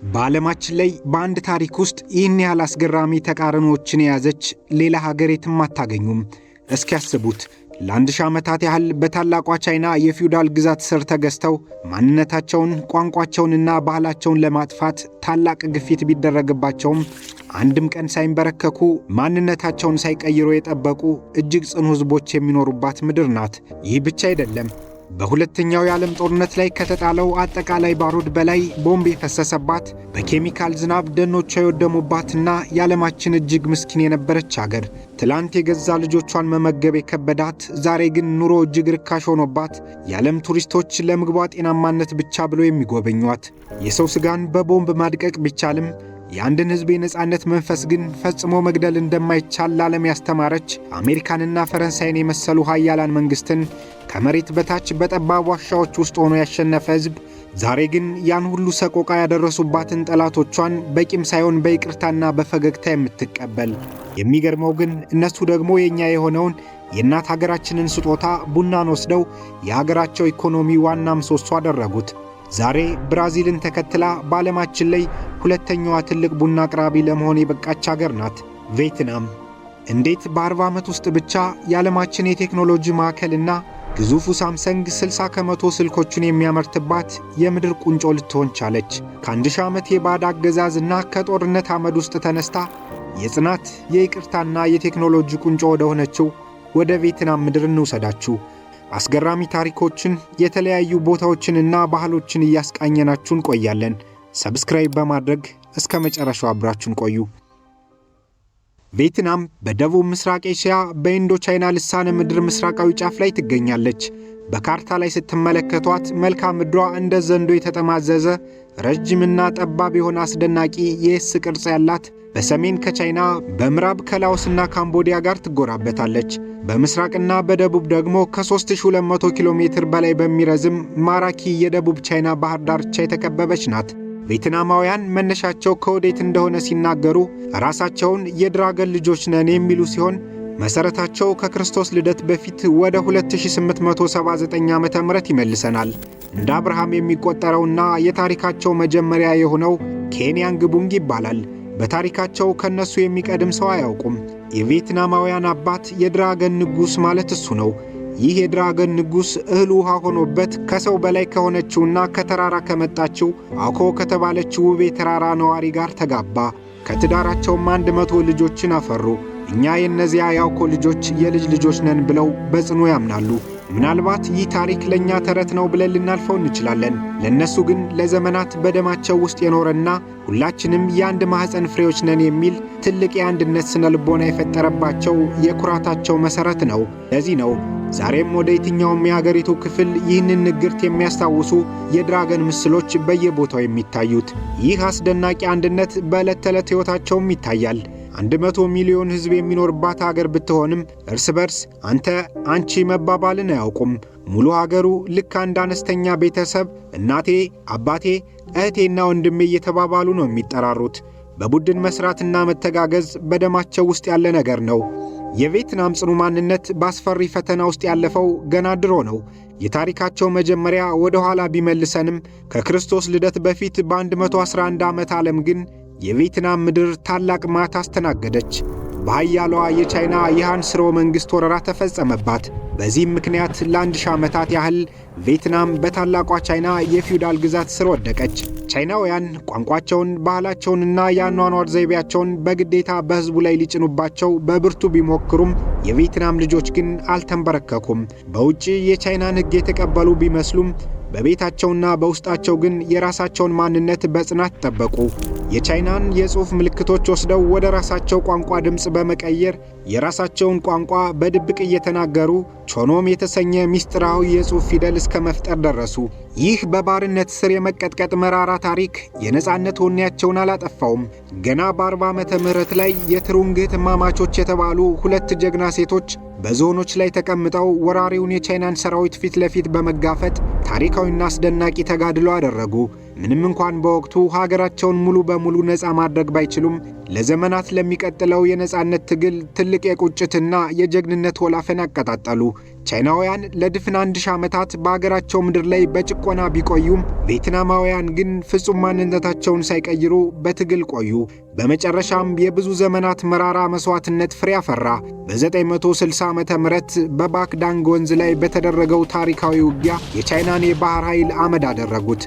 በዓለማችን ላይ በአንድ ታሪክ ውስጥ ይህን ያህል አስገራሚ ተቃርኖዎችን የያዘች ሌላ ሀገር የትም አታገኙም። እስኪ ያስቡት፣ ለ1000 ዓመታት ያህል በታላቋ ቻይና የፊውዳል ግዛት ስር ተገዝተው ማንነታቸውን፣ ቋንቋቸውንና ባህላቸውን ለማጥፋት ታላቅ ግፊት ቢደረግባቸውም አንድም ቀን ሳይንበረከኩ፣ ማንነታቸውን ሳይቀይሩ የጠበቁ እጅግ ጽኑ ሕዝቦች የሚኖሩባት ምድር ናት። ይህ ብቻ አይደለም። በሁለተኛው የዓለም ጦርነት ላይ ከተጣለው አጠቃላይ ባሩድ በላይ ቦምብ የፈሰሰባት፣ በኬሚካል ዝናብ ደኖቿ የወደሙባትና የዓለማችን እጅግ ምስኪን የነበረች አገር፣ ትላንት የገዛ ልጆቿን መመገብ የከበዳት፣ ዛሬ ግን ኑሮ እጅግ ርካሽ ሆኖባት የዓለም ቱሪስቶች ለምግቧ ጤናማነት ብቻ ብሎ የሚጎበኟት፣ የሰው ስጋን በቦምብ ማድቀቅ ቢቻልም የአንድን ሕዝብ የነፃነት መንፈስ ግን ፈጽሞ መግደል እንደማይቻል ለዓለም ያስተማረች፣ አሜሪካንና ፈረንሳይን የመሰሉ ሀያላን መንግስትን ከመሬት በታች በጠባብ ዋሻዎች ውስጥ ሆኖ ያሸነፈ ሕዝብ፣ ዛሬ ግን ያን ሁሉ ሰቆቃ ያደረሱባትን ጠላቶቿን በቂም ሳይሆን በይቅርታና በፈገግታ የምትቀበል፣ የሚገርመው ግን እነሱ ደግሞ የእኛ የሆነውን የእናት ሀገራችንን ስጦታ ቡናን ወስደው የሀገራቸው ኢኮኖሚ ዋና ምሰሶ አደረጉት። ዛሬ ብራዚልን ተከትላ በዓለማችን ላይ ሁለተኛዋ ትልቅ ቡና አቅራቢ ለመሆን የበቃች ሀገር ናት ቬትናም። እንዴት በ40 ዓመት ውስጥ ብቻ የዓለማችን የቴክኖሎጂ ማዕከልና ግዙፉ ሳምሰንግ 60% ስልኮቹን የሚያመርትባት የምድር ቁንጮ ልትሆን ቻለች? ከ1000 ዓመት የባዕድ አገዛዝ እና ከጦርነት አመድ ውስጥ ተነስታ የጽናት፣ የይቅርታና የቴክኖሎጂ ቁንጮ ወደ ሆነችው ወደ ቬትናም ምድር እንውሰዳችሁ። አስገራሚ ታሪኮችን፣ የተለያዩ ቦታዎችንና ባህሎችን እያስቃኘናችሁ እንቆያለን። Subscribe በማድረግ እስከ መጨረሻው አብራችሁን ቆዩ። ቬትናም በደቡብ ምስራቅ ኤሽያ በኢንዶ ቻይና ልሳነ ምድር ምስራቃዊ ጫፍ ላይ ትገኛለች። በካርታ ላይ ስትመለከቷት መልክዓ ምድሯ እንደ ዘንዶ የተጠማዘዘ ረጅምና ጠባብ የሆነ አስደናቂ የ S ቅርጽ ያላት፣ በሰሜን ከቻይና፣ በምዕራብ ከላኦስና ካምቦዲያ ጋር ትጎራበታለች። በምስራቅና በደቡብ ደግሞ ከ3200 ኪሎ ሜትር በላይ በሚረዝም ማራኪ የደቡብ ቻይና ባህር ዳርቻ የተከበበች ናት። ቬትናማውያን መነሻቸው ከወዴት እንደሆነ ሲናገሩ ራሳቸውን የ dragon ልጆች ነን የሚሉ ሲሆን መሠረታቸው ከክርስቶስ ልደት በፊት ወደ 2879 ዓ.ም ይመልሰናል። እንደ አብርሃም የሚቆጠረውና የታሪካቸው መጀመሪያ የሆነው ኬንያንግ ቡንግ ይባላል። በታሪካቸው ከነሱ የሚቀድም ሰው አያውቁም። የቪየትናማውያን አባት የ dragon ንጉሥ ማለት እሱ ነው። ይህ የ dragon ንጉሥ እህል ውሃ ሆኖበት ከሰው በላይ ከሆነችውና ከተራራ ከመጣችው አኮ ከተባለችው ውብ የተራራ ነዋሪ ጋር ተጋባ። ከትዳራቸውም 100 ልጆችን አፈሩ። እኛ የእነዚያ የአኮ ልጆች የልጅ ልጆች ነን ብለው በጽኑ ያምናሉ። ምናልባት ይህ ታሪክ ለእኛ ተረት ነው ብለን ልናልፈው እንችላለን። ለእነሱ ግን ለዘመናት በደማቸው ውስጥ የኖረና ሁላችንም የአንድ ማኅፀን ፍሬዎች ነን የሚል ትልቅ የአንድነት ስነ ልቦና የፈጠረባቸው የኩራታቸው መሠረት ነው። ለዚህ ነው ዛሬም ወደ የትኛውም የአገሪቱ ክፍል ይህንን ንግርት የሚያስታውሱ የ dragon ምስሎች በየቦታው የሚታዩት። ይህ አስደናቂ አንድነት በዕለት ተዕለት ሕይወታቸውም ይታያል። 100 ሚሊዮን ሕዝብ የሚኖርባት አገር ብትሆንም እርስ በርስ አንተ፣ አንቺ መባባልን አያውቁም። ሙሉ ሀገሩ ልክ አንድ አነስተኛ ቤተሰብ እናቴ፣ አባቴ፣ እህቴና ወንድሜ እየተባባሉ ነው የሚጠራሩት። በቡድን መስራትና መተጋገዝ በደማቸው ውስጥ ያለ ነገር ነው። የቬትናም ጽኑ ማንነት በአስፈሪ ፈተና ውስጥ ያለፈው ገና ድሮ ነው። የታሪካቸው መጀመሪያ ወደ ኋላ ቢመልሰንም ከክርስቶስ ልደት በፊት በ111 ዓመት ዓለም ግን የቬትናም ምድር ታላቅ ማት አስተናገደች። በኃያሏ የቻይና የሃን ስርወ መንግሥት ወረራ ተፈጸመባት። በዚህም ምክንያት ለ1000 ዓመታት ያህል ቬትናም በታላቋ ቻይና የፊውዳል ግዛት ስር ወደቀች። ቻይናውያን ቋንቋቸውን፣ ባህላቸውንና የአኗኗር ዘይቤያቸውን በግዴታ በሕዝቡ ላይ ሊጭኑባቸው በብርቱ ቢሞክሩም የቬትናም ልጆች ግን አልተንበረከኩም። በውጭ የቻይናን ሕግ የተቀበሉ ቢመስሉም በቤታቸውና በውስጣቸው ግን የራሳቸውን ማንነት በጽናት ጠበቁ። የቻይናን የጽሑፍ ምልክቶች ወስደው ወደ ራሳቸው ቋንቋ ድምፅ በመቀየር የራሳቸውን ቋንቋ በድብቅ እየተናገሩ ቾኖም የተሰኘ ሚስጥራዊ የጽሑፍ ፊደል እስከ መፍጠር ደረሱ። ይህ በባርነት ስር የመቀጥቀጥ መራራ ታሪክ የነፃነት ወኔያቸውን አላጠፋውም። ገና በ40 ዓመተ ምህረት ላይ የትሩንግ እህትማማቾች የተባሉ ሁለት ጀግና ሴቶች በዝሆኖች ላይ ተቀምጠው ወራሪውን የቻይናን ሰራዊት ፊት ለፊት በመጋፈጥ ታሪካዊና አስደናቂ ተጋድሎ አደረጉ። ምንም እንኳን በወቅቱ ሀገራቸውን ሙሉ በሙሉ ነፃ ማድረግ ባይችሉም ለዘመናት ለሚቀጥለው የነፃነት ትግል ትልቅ የቁጭትና የጀግንነት ወላፈን አቀጣጠሉ። ቻይናውያን ለድፍን 1000 ዓመታት በሀገራቸው ምድር ላይ በጭቆና ቢቆዩም ቪየትናማውያን ግን ፍጹም ማንነታቸውን ሳይቀይሩ በትግል ቆዩ። በመጨረሻም የብዙ ዘመናት መራራ መስዋዕትነት ፍሬ አፈራ። በ960 ዓመተ ምህረት በባክዳንግ ወንዝ ላይ በተደረገው ታሪካዊ ውጊያ የቻይናን የባህር ኃይል አመድ አደረጉት።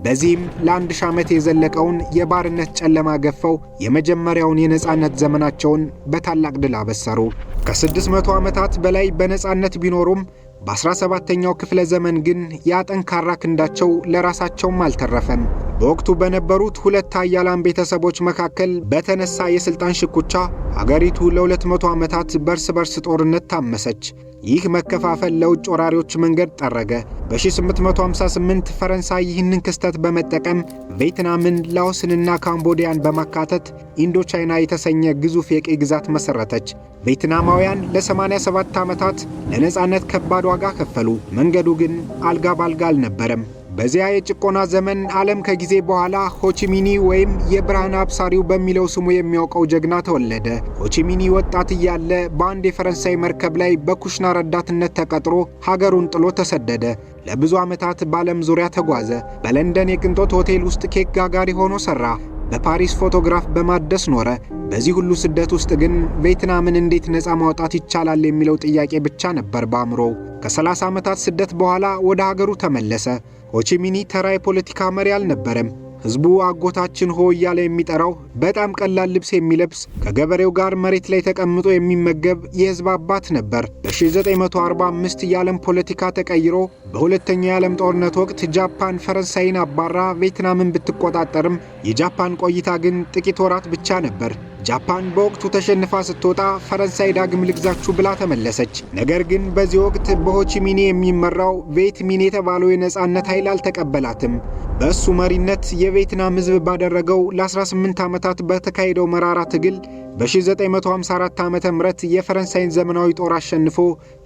በዚህም ለ1000 ዓመት የዘለቀውን የባርነት ጨለማ ገፈው የመጀመሪያውን የነፃነት ዘመናቸውን በታላቅ ድል አበሰሩ። ከ600 ዓመታት በላይ በነፃነት ቢኖሩም በ17ኛው ክፍለ ዘመን ግን ያ ጠንካራ ክንዳቸው ለራሳቸውም አልተረፈም። በወቅቱ በነበሩት ሁለት ኃያላን ቤተሰቦች መካከል በተነሳ የሥልጣን ሽኩቻ ሀገሪቱ ለ200 ዓመታት በርስ በርስ ጦርነት ታመሰች። ይህ መከፋፈል ለውጭ ወራሪዎች መንገድ ጠረገ። በ1858 ፈረንሳይ ይህንን ክስተት በመጠቀም ቬትናምን፣ ላኦስንና ካምቦዲያን በማካተት ኢንዶ ቻይና የተሰኘ ግዙፍ የቅኝ ግዛት መሠረተች። ቬትናማውያን ለ87 ዓመታት ለነፃነት ከባድ ዋጋ ከፈሉ። መንገዱ ግን አልጋ ባልጋ አልነበረም። በዚያ የጭቆና ዘመን ዓለም ከጊዜ በኋላ ሆቺሚኒ ወይም የብርሃን አብሳሪው በሚለው ስሙ የሚያውቀው ጀግና ተወለደ። ሆቺሚኒ ወጣት እያለ በአንድ የፈረንሳይ መርከብ ላይ በኩሽና ረዳትነት ተቀጥሮ ሀገሩን ጥሎ ተሰደደ። ለብዙ ዓመታት በዓለም ዙሪያ ተጓዘ። በለንደን የቅንጦት ሆቴል ውስጥ ኬክ ጋጋሪ ሆኖ ሠራ። በፓሪስ ፎቶግራፍ በማደስ ኖረ። በዚህ ሁሉ ስደት ውስጥ ግን ቬትናምን እንዴት ነፃ ማውጣት ይቻላል የሚለው ጥያቄ ብቻ ነበር በአእምሮው። ከ30 ዓመታት ስደት በኋላ ወደ ሀገሩ ተመለሰ። ሆቺሚኒ ተራ የፖለቲካ መሪ አልነበረም። ሕዝቡ አጎታችን ሆ እያለ የሚጠራው በጣም ቀላል ልብስ የሚለብስ ከገበሬው ጋር መሬት ላይ ተቀምጦ የሚመገብ የሕዝብ አባት ነበር። በ1945 የዓለም ፖለቲካ ተቀይሮ በሁለተኛው የዓለም ጦርነት ወቅት ጃፓን ፈረንሳይን አባራ ቬትናምን ብትቆጣጠርም የጃፓን ቆይታ ግን ጥቂት ወራት ብቻ ነበር። ጃፓን በወቅቱ ተሸንፋ ስትወጣ ፈረንሳይ ዳግም ልግዛችሁ ብላ ተመለሰች። ነገር ግን በዚህ ወቅት በሆቺሚኒ የሚመራው ቬትሚን የተባለው የነፃነት ኃይል አልተቀበላትም። በእሱ መሪነት የቬትናም ሕዝብ ባደረገው ለ18 ዓመታት በተካሄደው መራራ ትግል በ1954 ዓ.ም የፈረንሳይን ዘመናዊ ጦር አሸንፎ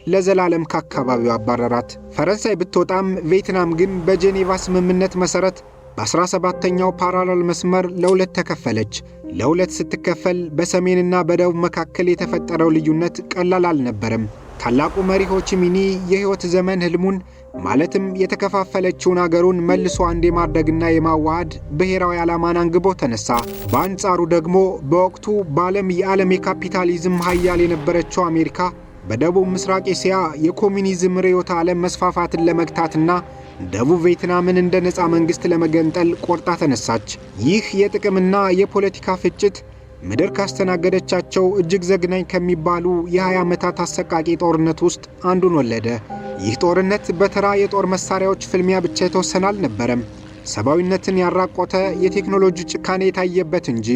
ለዘላለም ከአካባቢው አባረራት። ፈረንሳይ ብትወጣም ቬትናም ግን በጄኔቫ ስምምነት መሠረት በ17ኛው parallel መስመር ለሁለት ተከፈለች። ለሁለት ስትከፈል በሰሜንና በደቡብ መካከል የተፈጠረው ልዩነት ቀላል አልነበረም። ታላቁ መሪ ሆቺሚኒ የሕይወት ዘመን ህልሙን ማለትም የተከፋፈለችውን አገሩን መልሶ አንድ የማድረግና የማዋሃድ ብሔራዊ ዓላማን አንግቦ ተነሳ። በአንጻሩ ደግሞ በወቅቱ በዓለም የዓለም የካፒታሊዝም ሀያል የነበረችው አሜሪካ በደቡብ ምስራቅ እስያ የኮሚኒዝም ርዕዮተ ዓለም መስፋፋትን ለመግታትና ደቡብ ቬትናምን እንደ ነፃ መንግሥት ለመገንጠል ቆርጣ ተነሳች። ይህ የጥቅምና የፖለቲካ ፍጭት ምድር ካስተናገደቻቸው እጅግ ዘግናኝ ከሚባሉ የ20 ዓመታት አሰቃቂ ጦርነት ውስጥ አንዱን ወለደ። ይህ ጦርነት በተራ የጦር መሳሪያዎች ፍልሚያ ብቻ የተወሰነ አልነበረም። ሰብአዊነትን ያራቆተ የቴክኖሎጂ ጭካኔ የታየበት እንጂ።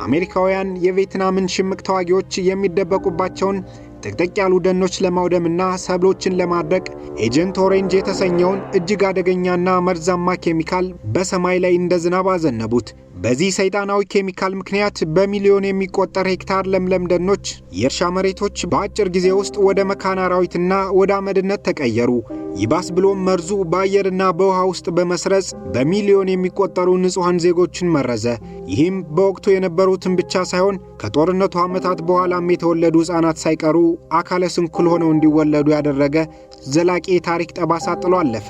አሜሪካውያን የቬትናምን ሽምቅ ተዋጊዎች የሚደበቁባቸውን ጥቅጥቅ ያሉ ደኖች ለማውደምና ሰብሎችን ለማድረቅ Agent Orange የተሰኘውን እጅግ አደገኛና መርዛማ ኬሚካል በሰማይ ላይ እንደ ዝናብ አዘነቡት። በዚህ ሰይጣናዊ ኬሚካል ምክንያት በሚሊዮን የሚቆጠር ሄክታር ለምለም ደኖች፣ የእርሻ መሬቶች በአጭር ጊዜ ውስጥ ወደ መካነ አራዊትና ወደ አመድነት ተቀየሩ። ይባስ ብሎም መርዙ በአየርና በውሃ ውስጥ በመስረጽ በሚሊዮን የሚቆጠሩ ንጹሐን ዜጎችን መረዘ። ይህም በወቅቱ የነበሩትን ብቻ ሳይሆን ከጦርነቱ ዓመታት በኋላም የተወለዱ ሕፃናት ሳይቀሩ አካለ ስንኩል ሆነው እንዲወለዱ ያደረገ ዘላቂ የታሪክ ጠባሳ ጥሎ አለፈ።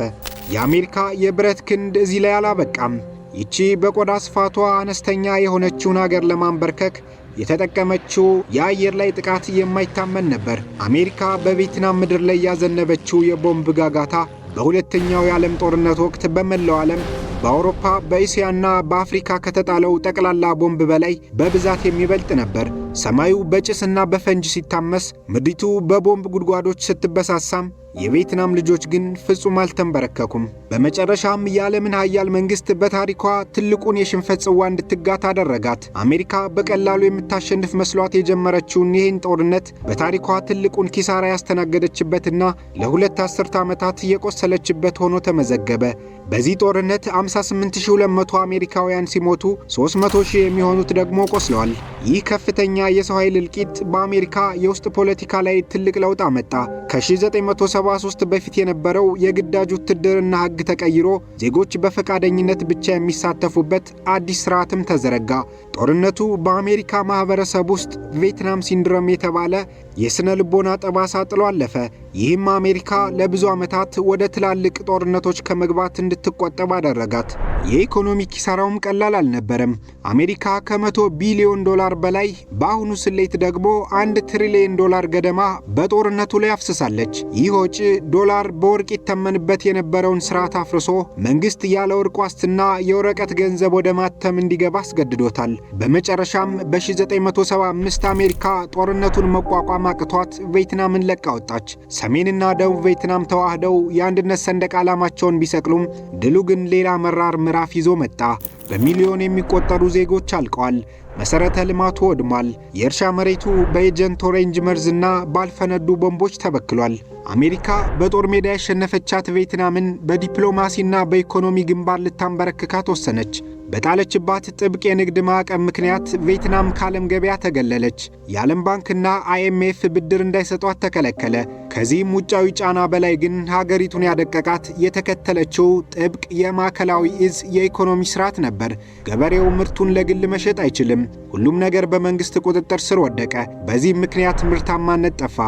የአሜሪካ የብረት ክንድ እዚህ ላይ አላበቃም። ይቺ በቆዳ ስፋቷ አነስተኛ የሆነችውን አገር ለማንበርከክ የተጠቀመችው የአየር ላይ ጥቃት የማይታመን ነበር። አሜሪካ በቬትናም ምድር ላይ ያዘነበችው የቦምብ ጋጋታ በሁለተኛው የዓለም ጦርነት ወቅት በመላው ዓለም በአውሮፓ፣ በእስያና በአፍሪካ ከተጣለው ጠቅላላ ቦምብ በላይ በብዛት የሚበልጥ ነበር። ሰማዩ በጭስና በፈንጅ ሲታመስ፣ ምድሪቱ በቦምብ ጉድጓዶች ስትበሳሳም የቬትናም ልጆች ግን ፍጹም አልተንበረከኩም። በመጨረሻም የዓለምን ሀያል መንግሥት በታሪኳ ትልቁን የሽንፈት ጽዋ እንድትጋት አደረጋት። አሜሪካ በቀላሉ የምታሸንፍ መስሏት የጀመረችውን ይህን ጦርነት በታሪኳ ትልቁን ኪሳራ ያስተናገደችበትና ለሁለት አስርተ ዓመታት የቆሰለችበት ሆኖ ተመዘገበ። በዚህ ጦርነት 58200 አሜሪካውያን ሲሞቱ 300,000 የሚሆኑት ደግሞ ቆስለዋል። ይህ ከፍተኛ የሰው ኃይል እልቂት በአሜሪካ የውስጥ ፖለቲካ ላይ ትልቅ ለውጥ አመጣ። ከ1973 በፊት የነበረው የግዳጅ ውትድርና ሕግ ተቀይሮ ዜጎች በፈቃደኝነት ብቻ የሚሳተፉበት አዲስ ስርዓትም ተዘረጋ። ጦርነቱ በአሜሪካ ማህበረሰብ ውስጥ Vietnam syndrome የተባለ የሥነ ልቦና ጠባሳ ጥሎ አለፈ። ይህም አሜሪካ ለብዙ ዓመታት ወደ ትላልቅ ጦርነቶች ከመግባት እንድትቆጠብ አደረጋት። የኢኮኖሚ ኪሳራውም ቀላል አልነበረም። አሜሪካ ከ100 ቢሊዮን ዶላር በላይ፣ በአሁኑ ስሌት ደግሞ 1 ትሪሊዮን ዶላር ገደማ በጦርነቱ ላይ አፍስሳለች። ይህ ወጪ ዶላር በወርቅ ይተመንበት የነበረውን ስርዓት አፍርሶ መንግስት ያለ ወርቅ ዋስትና የወረቀት ገንዘብ ወደ ማተም እንዲገባ አስገድዶታል። በመጨረሻም በ1975 አሜሪካ ጦርነቱን መቋቋም አቅቷት ቬትናምን ለቃ ወጣች። ሰሜንና ደቡብ ቬትናም ተዋህደው የአንድነት ሰንደቅ ዓላማቸውን ቢሰቅሉም ድሉ ግን ሌላ መራር ምዕራፍ ይዞ መጣ። በሚሊዮን የሚቆጠሩ ዜጎች አልቀዋል። መሠረተ ልማቱ ወድሟል። የእርሻ መሬቱ በ Agent Orange መርዝና ባልፈነዱ ቦምቦች ተበክሏል። አሜሪካ በጦር ሜዳ ያሸነፈቻት ቬትናምን በዲፕሎማሲና በኢኮኖሚ ግንባር ልታንበረክካት ወሰነች። በጣለችባት ጥብቅ የንግድ ማዕቀብ ምክንያት ቬትናም ከዓለም ገበያ ተገለለች። የዓለም ባንክና አይኤምኤፍ ብድር እንዳይሰጧት ተከለከለ። ከዚህም ውጫዊ ጫና በላይ ግን ሀገሪቱን ያደቀቃት የተከተለችው ጥብቅ የማዕከላዊ እዝ የኢኮኖሚ ስርዓት ነበር። ገበሬው ምርቱን ለግል መሸጥ አይችልም። ሁሉም ነገር በመንግስት ቁጥጥር ስር ወደቀ። በዚህም ምክንያት ምርታማነት ጠፋ።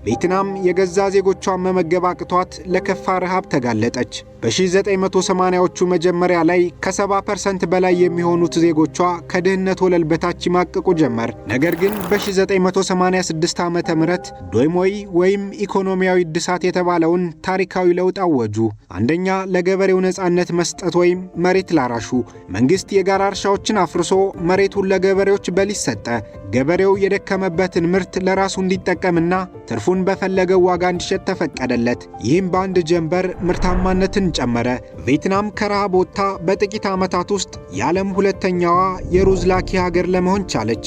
ቬትናም የገዛ ዜጎቿን መመገብ አቅቷት ለከፋ ረሃብ ተጋለጠች። በ1980ዎቹ መጀመሪያ ላይ ከ70% በላይ የሚሆኑት ዜጎቿ ከድህነት ወለል በታች ይማቅቁ ጀመር። ነገር ግን በ1986 ዓ.ም. ዶይ ሞይ ወይም ኢኮኖሚያዊ እድሳት የተባለውን ታሪካዊ ለውጥ አወጁ። አንደኛ፣ ለገበሬው ነፃነት መስጠት ወይም መሬት ላራሹ። መንግሥት የጋራ እርሻዎችን አፍርሶ መሬቱን ለገበሬዎች በሊዝ ሰጠ። ገበሬው የደከመበትን ምርት ለራሱ እንዲጠቀምና ትርፉን በፈለገው ዋጋ እንዲሸጥ ተፈቀደለት። ይህም በአንድ ጀንበር ምርታማነትን ጨመረ። ቬትናም ከረሃብ ወጥታ በጥቂት ዓመታት ውስጥ የዓለም ሁለተኛዋ የሩዝ ላኪ ሀገር ለመሆን ቻለች።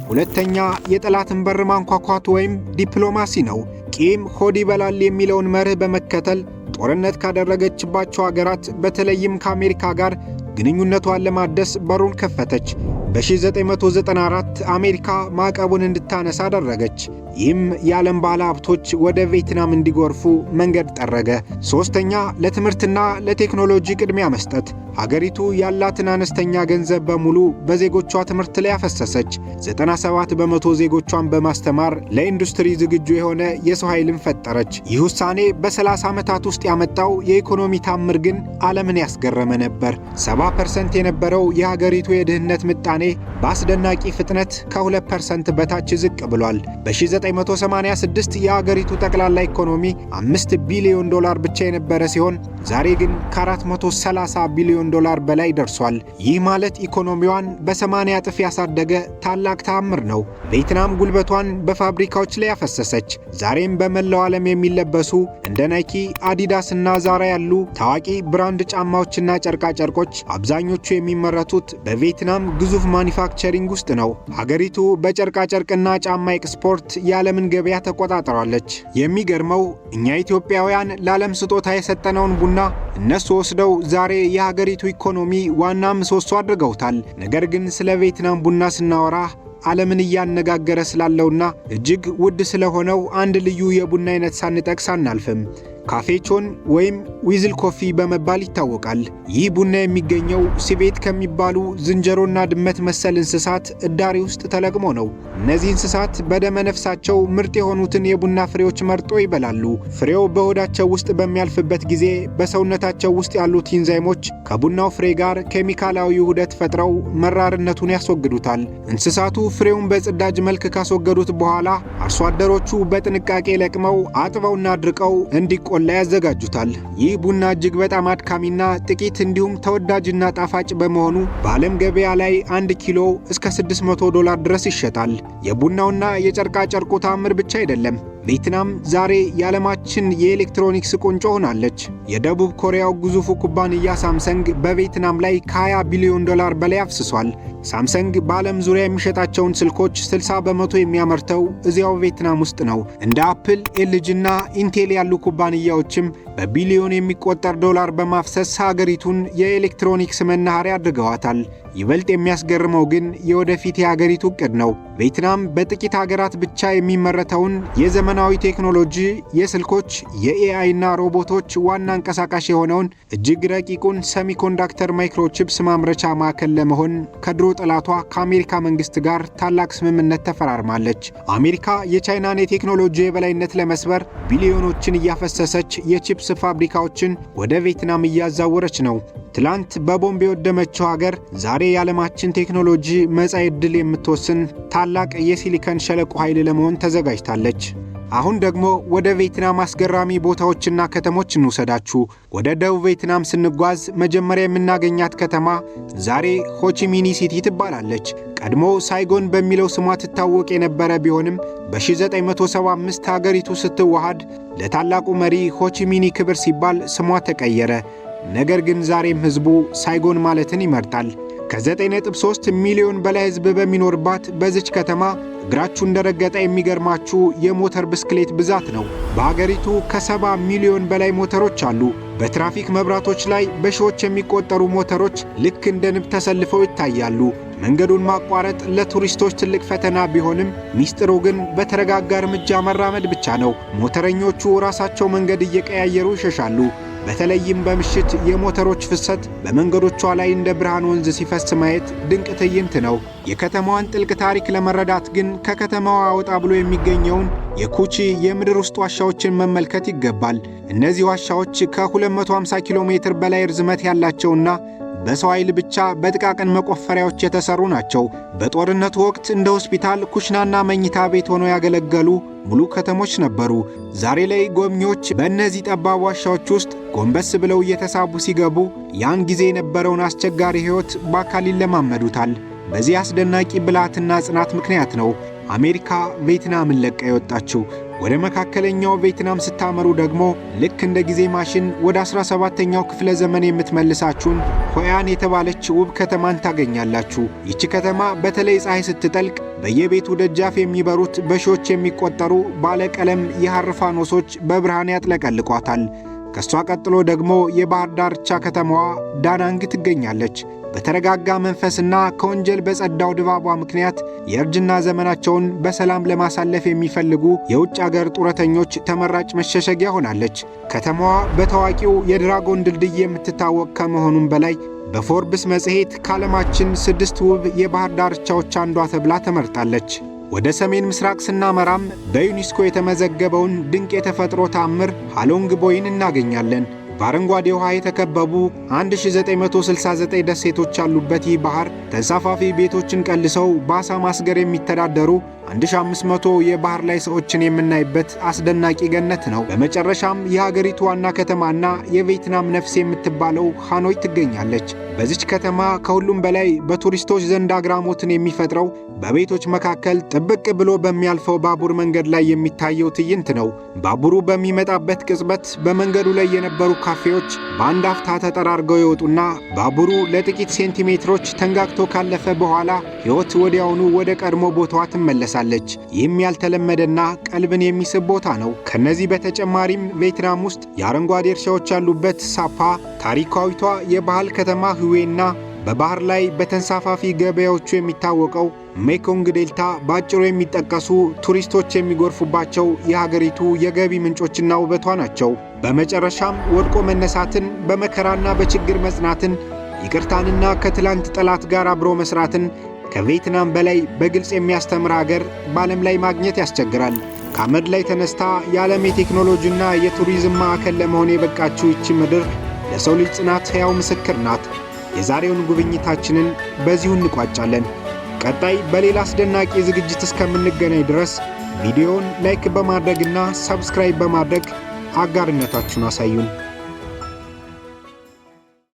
ሁለተኛ፣ የጠላትን በር ማንኳኳት ወይም ዲፕሎማሲ ነው። ቂም ሆድ ይበላል የሚለውን መርህ በመከተል ጦርነት ካደረገችባቸው ሀገራት በተለይም ከአሜሪካ ጋር ግንኙነቷን ለማደስ በሩን ከፈተች። በ1994 አሜሪካ ማዕቀቡን እንድታነሳ አደረገች። ይህም የዓለም ባለ ሀብቶች ወደ ቬትናም እንዲጎርፉ መንገድ ጠረገ። ሦስተኛ፣ ለትምህርትና ለቴክኖሎጂ ቅድሚያ መስጠት። ሀገሪቱ ያላትን አነስተኛ ገንዘብ በሙሉ በዜጎቿ ትምህርት ላይ አፈሰሰች። 97% ዜጎቿን በማስተማር ለኢንዱስትሪ ዝግጁ የሆነ የሰው ኃይልን ፈጠረች። ይህ ውሳኔ በ30 ዓመታት ውስጥ ያመጣው የኢኮኖሚ ታምር ግን ዓለምን ያስገረመ ነበር። 70% የነበረው የሀገሪቱ የድህነት ምጣኔ በአስደናቂ ፍጥነት ከ2% በታች ዝቅ ብሏል። በ1986 የሀገሪቱ ጠቅላላ ኢኮኖሚ 5 ቢሊዮን ዶላር ብቻ የነበረ ሲሆን ዛሬ ግን ከ430 ቢሊዮን ዶላር በላይ ደርሷል። ይህ ማለት ኢኮኖሚዋን በ80 እጥፍ ያሳደገ ታላቅ ተአምር ነው። ቬትናም ጉልበቷን በፋብሪካዎች ላይ ያፈሰሰች፣ ዛሬም በመላው ዓለም የሚለበሱ እንደ ናይኪ፣ አዲዳስ እና ዛራ ያሉ ታዋቂ brand ጫማዎችና ጨርቃጨርቆች አብዛኞቹ የሚመረቱት በቬትናም ግዙፍ manufacturing ውስጥ ነው። ሀገሪቱ በጨርቃጨርቅና ጫማ ኤክስፖርት የዓለምን ገበያ ተቆጣጥራለች። የሚገርመው እኛ ኢትዮጵያውያን ለዓለም ስጦታ የሰጠነውን ቡና እነሱ ወስደው ዛሬ የሀገሪቱ ኢኮኖሚ ዋና ምሰሶ አድርገውታል። ነገር ግን ስለ ቬትናም ቡና ስናወራ ዓለምን እያነጋገረ ስላለውና እጅግ ውድ ስለሆነው አንድ ልዩ የቡና አይነት ሳንጠቅስ አናልፍም። ካፌ ቾን ወይም weasel coffee በመባል ይታወቃል። ይህ ቡና የሚገኘው civet ከሚባሉ ዝንጀሮና ድመት መሰል እንስሳት እዳሪ ውስጥ ተለቅሞ ነው። እነዚህ እንስሳት በደመ ነፍሳቸው ምርጥ የሆኑትን የቡና ፍሬዎች መርጦ ይበላሉ። ፍሬው በሆዳቸው ውስጥ በሚያልፍበት ጊዜ በሰውነታቸው ውስጥ ያሉት ኢንዛይሞች ከቡናው ፍሬ ጋር ኬሚካላዊ ውህደት ፈጥረው መራርነቱን ያስወግዱታል። እንስሳቱ ፍሬውን በጽዳጅ መልክ ካስወገዱት በኋላ አርሶ አደሮቹ በጥንቃቄ ለቅመው፣ አጥበውና አድርቀው እንዲቆላ ያዘጋጁታል። ይህ ቡና እጅግ በጣም አድካሚና ጥቂት እንዲሁም ተወዳጅና ጣፋጭ በመሆኑ በዓለም ገበያ ላይ 1 ኪሎ እስከ 600 ዶላር ድረስ ይሸጣል። የቡናውና የጨርቃ ጨርቁ ተአምር ብቻ አይደለም። ቬትናም ዛሬ የዓለማችን የኤሌክትሮኒክስ ቁንጮ ሆናለች። የደቡብ ኮሪያው ግዙፉ ኩባንያ ሳምሰንግ በቬትናም ላይ ከ20 ቢሊዮን ዶላር በላይ አፍስሷል። ሳምሰንግ በዓለም ዙሪያ የሚሸጣቸውን ስልኮች 60% የሚያመርተው እዚያው ቬትናም ውስጥ ነው። እንደ አፕል፣ ኤልጂ እና ኢንቴል ያሉ ኩባንያዎችም በቢሊዮን የሚቆጠር ዶላር በማፍሰስ ሀገሪቱን የኤሌክትሮኒክስ መናኸሪያ አድርገዋታል። ይበልጥ የሚያስገርመው ግን የወደፊት የሀገሪቱ ዕቅድ ነው። ቬትናም በጥቂት ሀገራት ብቻ የሚመረተውን የዘመናዊ ቴክኖሎጂ፣ የስልኮች፣ የ AI እና ሮቦቶች ዋና አንቀሳቃሽ የሆነውን እጅግ ረቂቁን semiconductor microchips ማምረቻ ማዕከል ለመሆን ከድሮ ጠላቷ ከአሜሪካ መንግስት ጋር ታላቅ ስምምነት ተፈራርማለች። አሜሪካ የቻይናን የቴክኖሎጂ የበላይነት ለመስበር ቢሊዮኖችን እያፈሰሰች የቺፕስ ፋብሪካዎችን ወደ ቬትናም እያዛወረች ነው። ትላንት በቦምብ የወደመችው ሀገር ዛሬ የዓለማችን ቴክኖሎጂ መጻኢ ዕድል የምትወስን ታላቅ የሲሊከን ሸለቆ ኃይል ለመሆን ተዘጋጅታለች። አሁን ደግሞ ወደ ቬትናም አስገራሚ ቦታዎችና ከተሞች እንውሰዳችሁ። ወደ ደቡብ ቬትናም ስንጓዝ መጀመሪያ የምናገኛት ከተማ ዛሬ ሆቺሚኒ ሲቲ ትባላለች። ቀድሞ ሳይጎን በሚለው ስሟ ትታወቅ የነበረ ቢሆንም በ1975 ሀገሪቱ ስትዋሃድ ለታላቁ መሪ ሆቺሚኒ ክብር ሲባል ስሟ ተቀየረ። ነገር ግን ዛሬም ሕዝቡ ሳይጎን ማለትን ይመርጣል። ከ9.3 ሚሊዮን በላይ ሕዝብ በሚኖርባት በዚች ከተማ እግራችሁ እንደረገጠ የሚገርማችሁ የሞተር ብስክሌት ብዛት ነው። በሀገሪቱ ከ70 ሚሊዮን በላይ ሞተሮች አሉ። በትራፊክ መብራቶች ላይ በሺዎች የሚቆጠሩ ሞተሮች ልክ እንደ ንብ ተሰልፈው ይታያሉ። መንገዱን ማቋረጥ ለቱሪስቶች ትልቅ ፈተና ቢሆንም ሚስጥሩ ግን በተረጋጋ እርምጃ መራመድ ብቻ ነው። ሞተረኞቹ ራሳቸው መንገድ እየቀያየሩ ይሸሻሉ። በተለይም በምሽት የሞተሮች ፍሰት በመንገዶቿ ላይ እንደ ብርሃን ወንዝ ሲፈስ ማየት ድንቅ ትዕይንት ነው። የከተማዋን ጥልቅ ታሪክ ለመረዳት ግን ከከተማዋ ወጣ ብሎ የሚገኘውን የኩቺ የምድር ውስጥ ዋሻዎችን መመልከት ይገባል። እነዚህ ዋሻዎች ከ250 ኪሎ ሜትር በላይ ርዝመት ያላቸውና በሰው ኃይል ብቻ በጥቃቅን መቆፈሪያዎች የተሰሩ ናቸው። በጦርነቱ ወቅት እንደ ሆስፒታል፣ ኩሽናና መኝታ ቤት ሆነው ያገለገሉ ሙሉ ከተሞች ነበሩ። ዛሬ ላይ ጎብኚዎች በእነዚህ ጠባብ ዋሻዎች ውስጥ ጎንበስ ብለው እየተሳቡ ሲገቡ ያን ጊዜ የነበረውን አስቸጋሪ ሕይወት በአካል ይለማመዱታል። በዚህ አስደናቂ ብልሃትና ጽናት ምክንያት ነው አሜሪካ ቬትናምን ለቃ የወጣችው። ወደ መካከለኛው ቬትናም ስታመሩ ደግሞ ልክ እንደ ጊዜ ማሽን ወደ 17ኛው ክፍለ ዘመን የምትመልሳችሁን ሆያን የተባለች ውብ ከተማን ታገኛላችሁ። ይቺ ከተማ በተለይ ፀሐይ ስትጠልቅ በየቤቱ ደጃፍ የሚበሩት በሺዎች የሚቆጠሩ ባለቀለም የሐር ፋኖሶች በብርሃን ያጥለቀልቋታል። ከእሷ ቀጥሎ ደግሞ የባህር ዳርቻ ከተማዋ ዳናንግ ትገኛለች። በተረጋጋ መንፈስና ከወንጀል በጸዳው ድባቧ ምክንያት የእርጅና ዘመናቸውን በሰላም ለማሳለፍ የሚፈልጉ የውጭ አገር ጡረተኞች ተመራጭ መሸሸጊያ ሆናለች። ከተማዋ በታዋቂው የድራጎን ድልድይ የምትታወቅ ከመሆኑም በላይ በፎርብስ መጽሔት ከዓለማችን 6 ውብ የባህር ዳርቻዎች አንዷ ተብላ ተመርጣለች። ወደ ሰሜን ምስራቅ ስናመራም በዩኔስኮ የተመዘገበውን ድንቅ የተፈጥሮ ተአምር ሃሎንግ ቦይን እናገኛለን። በአረንጓዴ ውሃ የተከበቡ 1969 ደሴቶች ያሉበት ይህ ባህር ተንሳፋፊ ቤቶችን ቀልሰው በዓሣ ማስገር የሚተዳደሩ 1500 የባህር ላይ ሰዎችን የምናይበት አስደናቂ ገነት ነው። በመጨረሻም የሀገሪቱ ዋና ከተማና የቬትናም ነፍስ የምትባለው ሃኖይ ትገኛለች። በዚች ከተማ ከሁሉም በላይ በቱሪስቶች ዘንድ አግራሞትን የሚፈጥረው በቤቶች መካከል ጥብቅ ብሎ በሚያልፈው ባቡር መንገድ ላይ የሚታየው ትዕይንት ነው። ባቡሩ በሚመጣበት ቅጽበት በመንገዱ ላይ የነበሩ ካፌዎች በአንድ አፍታ ተጠራርገው ይወጡና ባቡሩ ለጥቂት ሴንቲሜትሮች ተንጋግቶ ካለፈ በኋላ ሕይወት ወዲያውኑ ወደ ቀድሞ ቦታዋ ትመለሳለች። ይህም ያልተለመደና ቀልብን የሚስብ ቦታ ነው። ከነዚህ በተጨማሪም ቬትናም ውስጥ የአረንጓዴ እርሻዎች ያሉበት ሳፓ፣ ታሪካዊቷ የባህል ከተማ ሁዌና በባህር ላይ በተንሳፋፊ ገበያዎቹ የሚታወቀው ሜኮንግ ዴልታ በአጭሩ የሚጠቀሱ ቱሪስቶች የሚጎርፉባቸው የሀገሪቱ የገቢ ምንጮችና ውበቷ ናቸው። በመጨረሻም ወድቆ መነሳትን፣ በመከራና በችግር መጽናትን፣ ይቅርታንና ከትላንት ጠላት ጋር አብሮ መስራትን ከቬትናም በላይ በግልጽ የሚያስተምር ሀገር በዓለም ላይ ማግኘት ያስቸግራል። ከአመድ ላይ ተነስታ የዓለም የቴክኖሎጂና የቱሪዝም ማዕከል ለመሆን የበቃችው ይቺ ምድር ለሰው ልጅ ጽናት ሕያው ምስክር ናት። የዛሬውን ጉብኝታችንን በዚሁ እንቋጫለን። ቀጣይ በሌላ አስደናቂ ዝግጅት እስከምንገናኝ ድረስ ቪዲዮውን like በማድረግና subscribe በማድረግ አጋርነታችሁን አሳዩን።